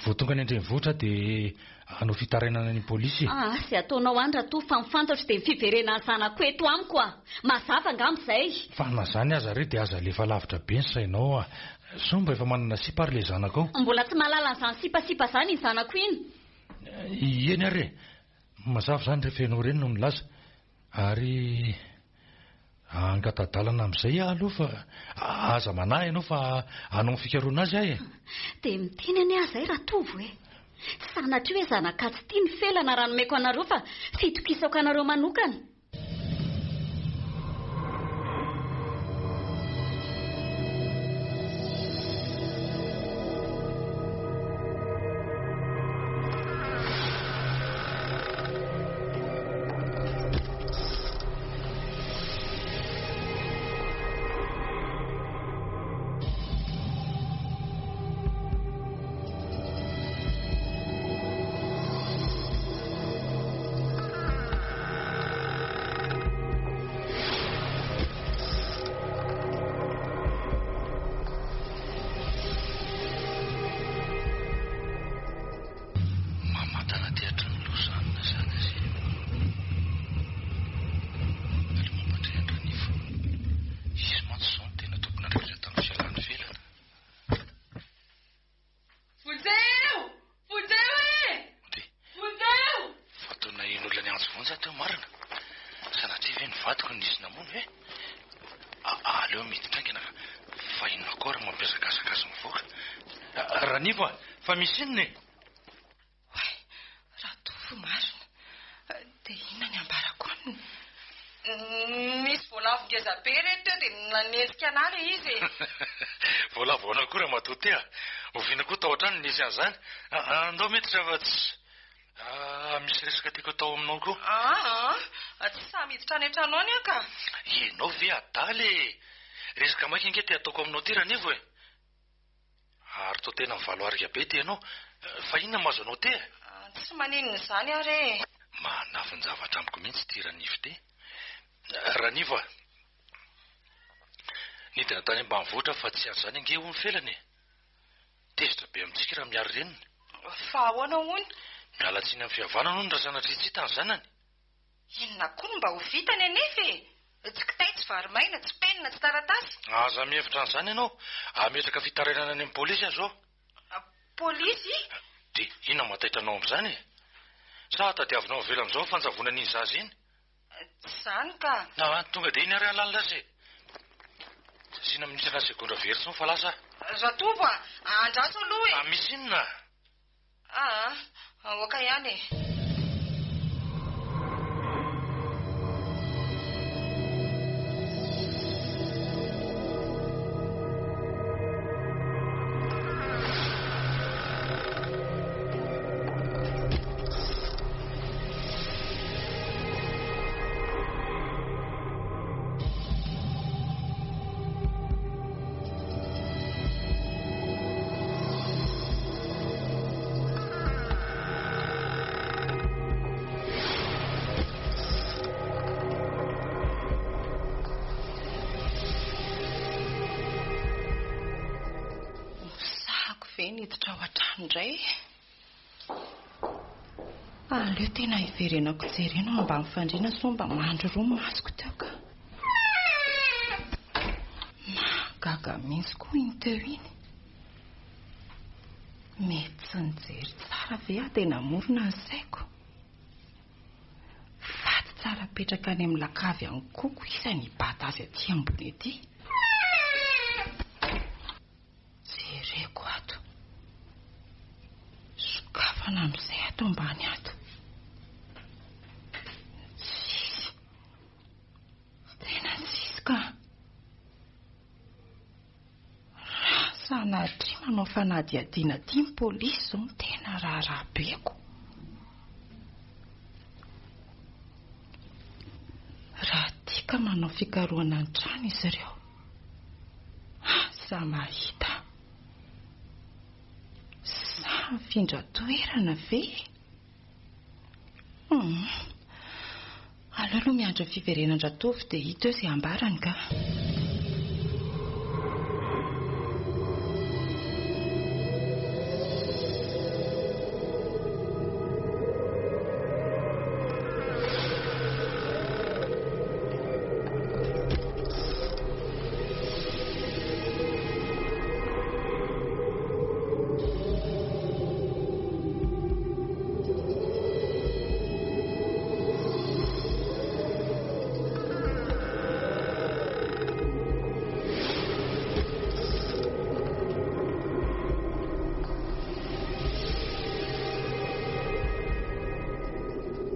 vao tonga any an-drenivohitra aho dia hanao fitarainana any amin'ny polisy e. Ah, izay ataonao any Ratovo fa ny fantatro dia ny fiverenan'ny zanako eto amiko a. Mazava angamba izay. Fa na izany aza re dia aza alefa lavitra be ny sainao a. Sao mba efa manana sipa ary ilay zanakao? Mbola tsy mahalala an'izany sipasipa izany iny zanako iny. Eny ary e! Mazava izany rehefa ianao ireny no nilaza. Ary hangata-dalana amin'izay aho aloha fa aza manahy ianao fa hanao ny fikarohana azy aho e! Dia miteny anie aho izay Ratovo e! Tsy sanatria hoe zanakà tsy tia ny felana raha nomeko anareo fa fitokisako anareo manokana. Mamantana aty hatrany Lausanne izany izy. Aleo mampandre an-dRanivo. Izy mantsy izao no tena tompon'andraikitra tamin'ny fialany ivelany. Vonjeo! Vonjeo e! Ndry. Vonjeo! Fa toa naheno olona niantso vonjy aho teo marina. Sanatria ve ny vadiko no nisy namono ve? Aleo miditra haingana fa inona koa ary mampihazakazaka azy mivoaka. Ranivo a! Fa misy inona e? Oay, Ratovo marina. Dia inona ny ambarako aminy? Nisy voalavo ngeza be re teo dia nanenjika anà ilay izy e! Voalavo ahoana koa ramatoa ty a? Oviana koa tao an-trano no nisy an'izany? Andao miditra fa tsy misy resaka tiako atao aminao koa. Aa, tsy sahy miditra any an-trano any aho ka! Ianao ve adala e! Resaka maika ange ty ataoko aminao ty Ranivo e! Ary toa tena mivalo arika be ty ianao. Fa inona no mahazo anao ty e? Tsy maninona izany ary e! Manafin-javatra amiko mihitsy ity Ranivo ity. Ranivo a! Nidina tany ambanivohitra fa tsy an'izany ange hono Felana e! Tezitra be amintsika raha miary reniny. Fa ahoana hono? Miala tsiny amin'ny fihavanana hono raha sanatria tsy hita ny zanany. Inona koa no mba ho vitany anefa e? Tsy kitay, tsy vary maina, tsy penina, tsy taratasy. Aza mihevitra an'izany ianao. Hametraka fitarainana any amin'ny polisy aho izao. Polisy? Dia inona no mahataitra anao amin'izany e? Sa tadiavinao avela amin'izao ny fanjavonan'iny zaza iny? Tsy izany ka. Aa, tonga dia iny ary aho lasa e. Tsy asiana minitra na segondra very intsony fa lasa aho. Ratovo a! Andraso aloha e! Ah, misy inona? Aa, aoka ihany e. Ho sahako ve ny hiditra ao an-trano indray e? Aleo tena hiverenako jerena ao ambany fandriana sao mba mandry roa ny masoko teo ka. Mahagaga mihitsy koa iny teo iny. Mety tsy nijery tsara ve aho dia namorona ny saiko. Faty tsara apetraka any amin'ny lakavy any koko iza ny hibata azy aty ambony aty. Jereko ato. Sokafana amin'izay ato ambany ato. Tsisy. Tena tsisy ka. Raha sanatria manao fanadihadiana aty ny polisy izao no tena raharaha beko. Raha tia ka manao fikarohana ny trano izy ireo. Aza mahita. Sa mifindra toerana ve? Hum. Aleo aloha miandry ny fiverenan-dRatovo dia hita eo izay ambarany ka.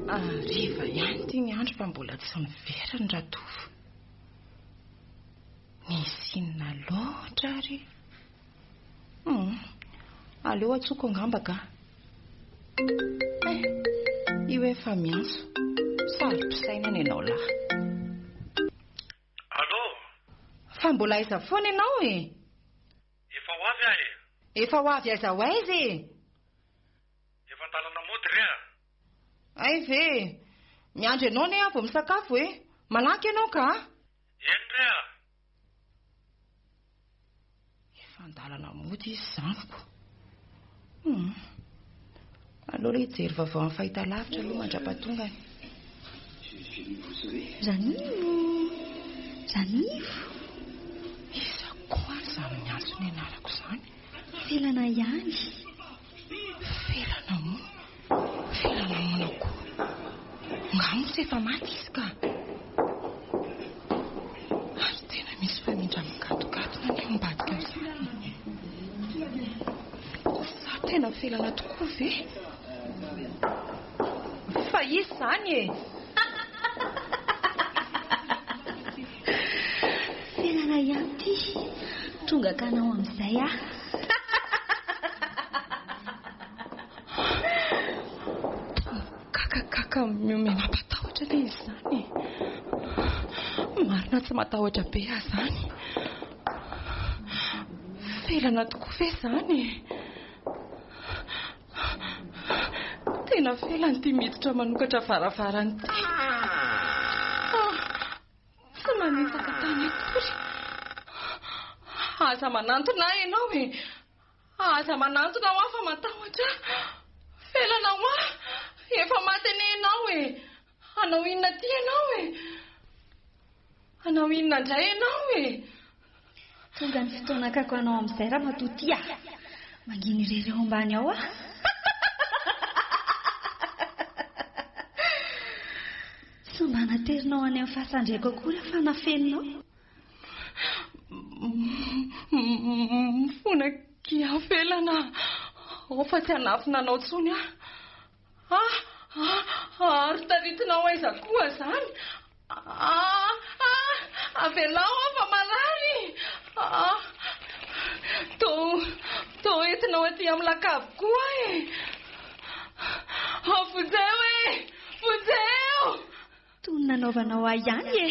Hariva ihany ity ny andro fa mbola tsy miverina Ratovo. Nisy inona loatra ary? Hum, aleo antsoiko angamba ka. Eh, io efa miantso. Saro-pisainana ianao lahy. Allô? Fa mbola aiza foana ianao e? Efa ho avy aho e. Efa ho avy aiza ho aiza e? Efa an-dalana mody re a. Hay ve e! Miandry anao anie aho vao misakafo e! Malaky ianao ka! Eny re a! Efa an-dalana mody izy izany ko. Hum. Aleo aloha hijery vaovao amin'ny fahitalavitra aloha mandra-pahatongany. Ranivo! Ranivo! Iza koa ary izany miantso ny anarako izany? Felana ihany. Felana moa? Felana ahoana koa? Nga moa tsy efa maty izy ka? Ary tena misy famindra mikatokatona anie ao ambadika ao izany e. Sa tena felana tokoa ve? Fa iza izany e? Felana ihany ity. Tonga kanao amin'izay aho. Kakakaka mihomehy mampatahotra anie izy izany e. Marina tsy matahotra be aho izany. Felana tokoa ve izany e? Tena felana ity miditra manokatra varavarana ity. Ah, tsy manitsaka tany akory. Aza manantona ahy ianao e. Aza manantona ho ahy fa matahotra aho. Felana ho ahy. Efa maty anie ianao e. Hanao inona aty ianao e? Hanao inona indray ianao e? Tonga ny fotoana hakako anao amin'izay ramatoa ity a! Mangina irery ao ambany ao aho. Tsy mba naterinao any amin'ny fasan-draiko akory aho fa nafeninao. Mifona akia Felana ao fa tsy hanafina anao intsony aho. Ah! Ah! Ary taritinao aiza koa izany? Ah! Ah! Avelao aho fa marary! Ah! Toa, toa entinao aty amin'ny lakavy koa aho e! Ah, vonjeo e! Vonjeo! Toy ny nanaovanao ahy ihany e!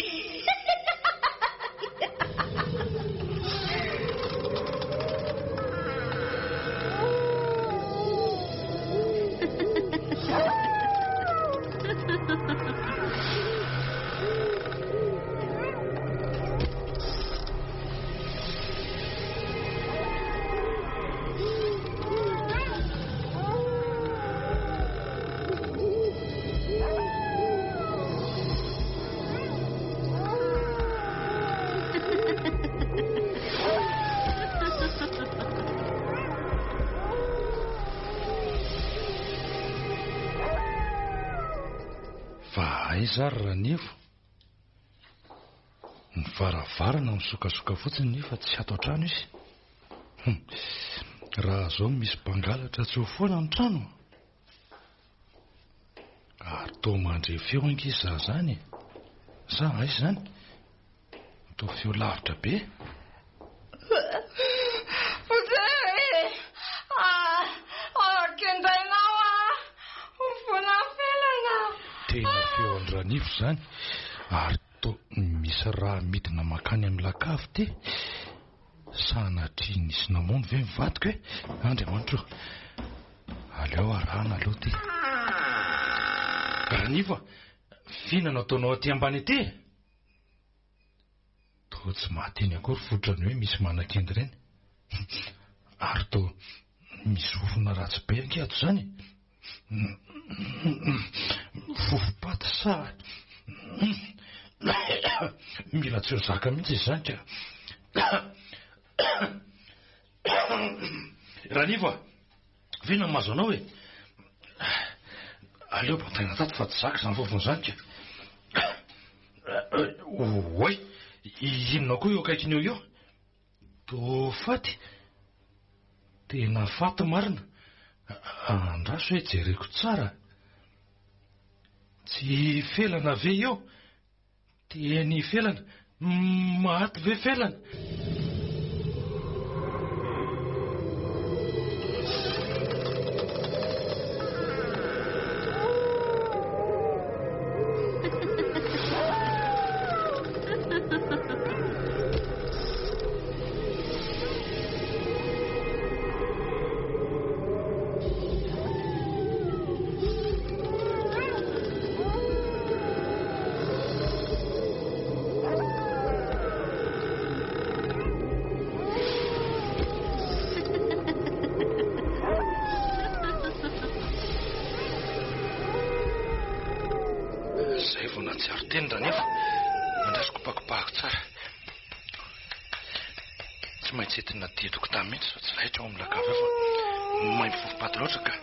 Fa aiza ary Ranivo? Ny varavarana misokasoka fotsiny nefa tsy ato an-trano izy. Hum, raha zao misy mpangalatra tsy ho foana ny trano. Ary toa mandre feo ange za zany e! Sa aiza izany? Toa feo lavitra be. Vonjeo e! Ah, kendainao ah! Mifona felana! Tena feo an-dRanivo izany, ary toa misy rà midina mankany amin'ny lakavy ity. Sanatria nisy namono ve ny vadiko e? Andriamanitra o! Aleo arahana aloha ity. Ranivo a! F'inona no ataonao aty ambany aty e? Toa tsy mahateny akory fototra ny hoe misy manakendry ireny. Ary toa misy fofona ratsy be ange ato izany e! Fofom-paty sa mila tsy ho zaka mihitsy izany ka. Ranivo a! Vina ny mahazo anao e! Aleo bantaina tato fa tsy zaka izany fofona izany ka. Oay! Inona koa eo akaikiny eo io? Toa faty? Tena faty marina. Andraso hoe jereko tsara. Tsy felana ve io? Teny felana. Maty ve felana? Zay vao nahatsiaro teny Ranefo. Andraso kopakopahako tsara. Tsy maintsy entina aty tokotany mihitsy fa tsy laitra ao amin'ny lakavy ao fa maimbo fofom-paty loatra ka.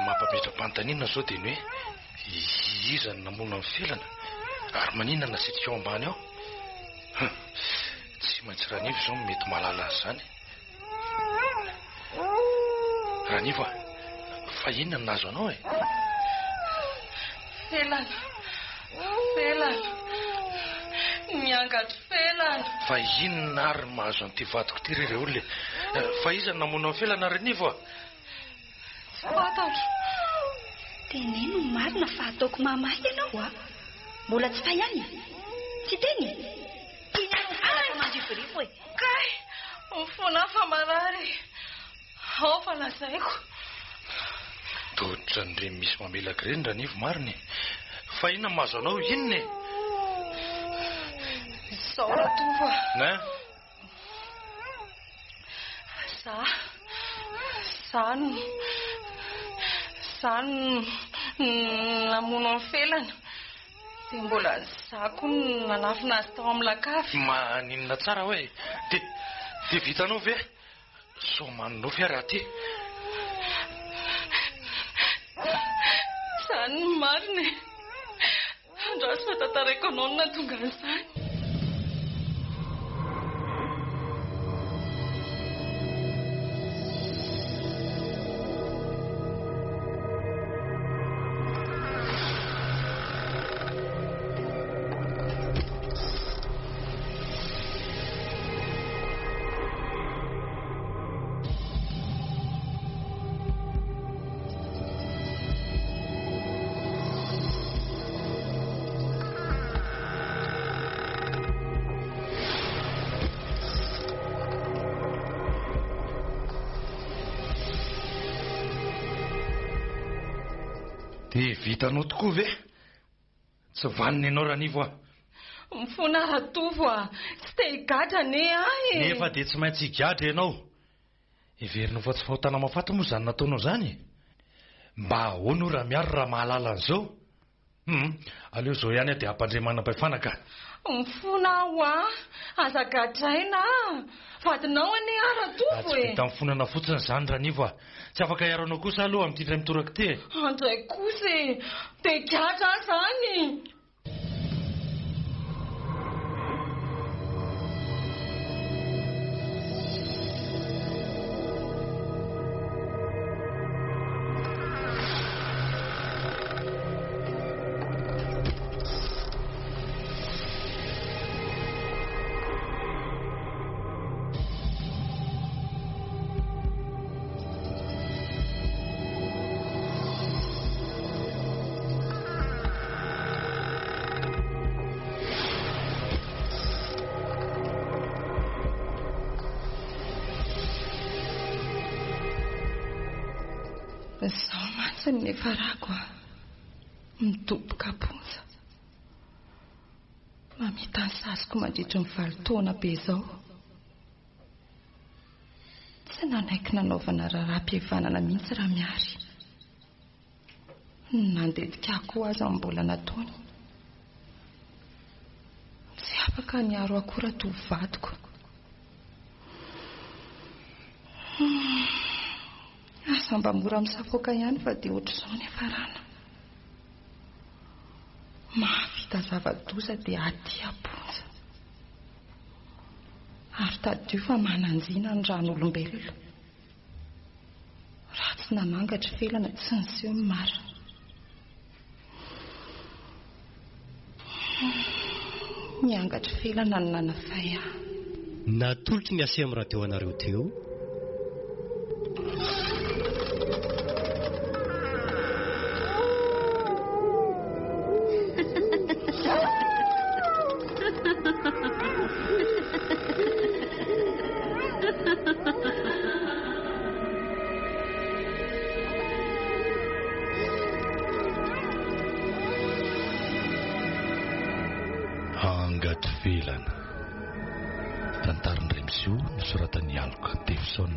Mampametra-panontaniana izao dia ny hoe iza no namono an'i Felana ary maninona nasitrika ao ambany ao? Hum, tsy maintsy Ranivo izao no mety mahalala an'izany. Ranivo a, fa inona no nahazo anao e? Felana, Felana, miangatry Felana. Fa inona ary no mahazo an'ity vadiko ity ry rey olona e? Fa iza no namono an'i Felana Ranivo a? Tsy fantatro. Teneno ny marina fa ataoko mamaly ianao a! Mbola tsy fay ihany e! Tsy hiteny e! Iny ary ny felaka mandrivorivy e! Kay! Mifona fa marary e! Ao fa lazaiko. Toa ohatran'ireny misy mamelaka ireny Ranivo marina e! Fa inona no mahazo anao? Inona e? Izao Ratovo a! Hein? Za, za no, za no namono an'i Felana. Dia mbola izaho koa no nanafina azy tao amin'ny lakavy. Maninona tsara hoe e? Dia, dia vitanao ve? Sao manonofy aho raha aty. Izany no marina e. Andraso fa tantaraiko anao ny nahatonga an'izany. Dia vitanao tokoa ve? Tsy vanona ianao Ranivo a! Mifona Ratovo a! Tsy te higadra anie aho e! Nefa dia tsy maintsy higadra ianao. Heverinao fa tsy fahotana mahafaty moa izany nataonao izany e? Mba ahoana hoy Ramiary raha mahalala an'izao? Hum, aleo izao ihany aho dia hampandre manam-pahefana ka! Mifona aho a! Aza gadraina a! Vadinao anie aho Ratovo e! Tsy vita mifonana fotsiny izany Ranivo a! Tsy afaka hiaro anao kosa aho aloha amin'ity indray mitoraka ity e! Andray kosa e! Dia gadra aho izany! Izao mantsy no niafarako a! Midoboka am-ponja. Mamita ny saziko mandritry ny valo taona be izao. Tsy nanaiky nanaovana raharaham-pihavanana mihitsy Ramiary. Ny nandetika ahy koa aza no mbola nataony. Tsy afaka niaro ahy koa Ratovo vadiko. Aza mba mora misafoaka ihany fa dia ohatr'izao ny hafarana. Mahavita zava-doza dia aty am-ponja. Ary tadidio fa manan-jina ny ran'olombelona. Raha tsy nanangatra felana tsy niseho ny marina. Niangatra felana no nanafay ahy. Natolotry ny Aceem Radio anareo teo. Angadifelana. Tantarin'i Remisoa nosoratan'i Aloka Tefson.